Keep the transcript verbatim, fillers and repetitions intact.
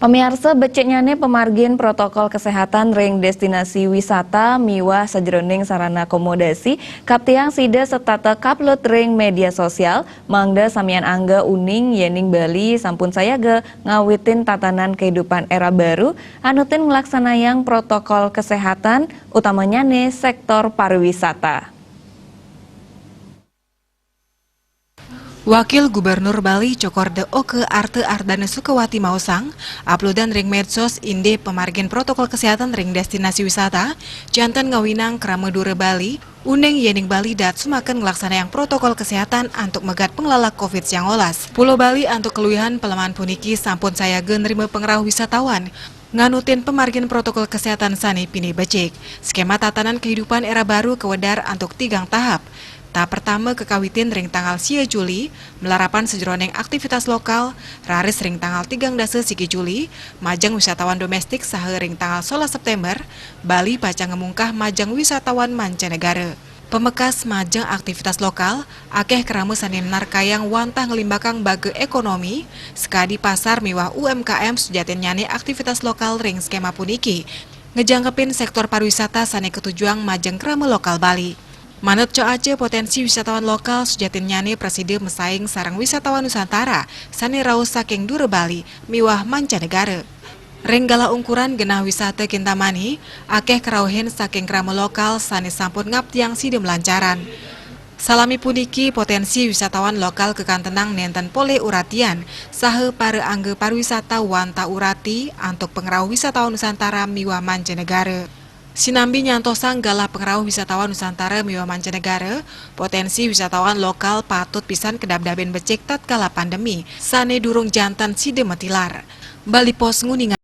Pamiarsa, beciknyané pamargin protokol kesehatan ring destinasi wisata miwah sajeroning sarana akomodasi, kaptiang sida setata kaplut ring media sosial, mangda samian angga uning yéning Bali sampun sayaga ngawitin tatanan kehidupan era baru, anutin nglaksanayang protokol kesehatan, utamanyané sektor pariwisata. Wakil Gubernur Bali Cokor D Oke Arte Ardana Sukawati maosang, apludan ring medsos indik pamargin protokol kesehatan ring destinasi wisata, janten ngawinang krama dura Bali, uning yéning Bali daat sumaken nglaksanayang protokol kesehatan antuk megat panglala covid siangolas. Pulo Bali antuk kaluihan palemahan puniki sampun sayaga nrima pangrauh wisatawan, nganutin pamargin protokol kesehatan sané pinih becik. Skema tatanan kehidupan era baru kawedar antuk tigang tahap. Tahap pertama kakawitin ring tanggal sia Juli, malarapan sajeroning aktivitas lokal, raris ring tanggal tigang dasa siki Juli, majeng wisatawan domestik saha ring tanggal solas September, Bali pacang ngamungkah majeng wisatawan mancanegara. Pamekas majeng aktivitas lokal, akéh krama sané narkayang wantah nglimbakang baga ékonomi, sakadi pasar miwah U M K M sujatinnyané aktivitas lokal ring skema puniki. Ngejangkepin sektor pariwisata sané katujuang majeng krama lokal Bali. Manut Coace, potensi wisatawan lokal sujatinnyané prasida masaing sareng wisatawan Nusantara sané rauh saking dura Bali miwah mancanegara. Ring galah ungkuran genah wisata Kintamani, akéh karauhin saking krama lokal sané sampun ngaptiang sida malancaran. Salami puniki, potensi wisatawan lokal kakantenang nénten polih uratian, saha para angga pariwisata wantah urati antuk pangrauh wisatawan Nusantara miwah mancanegara. Sinambi nyantosang galah pangrauh wisatawan Nusantara miwah mancanegara, potensi wisatawan lokal patut pisan kadabdabin becik tatkala pandemi, sané durung janten sida matilar. Bali Post nguninga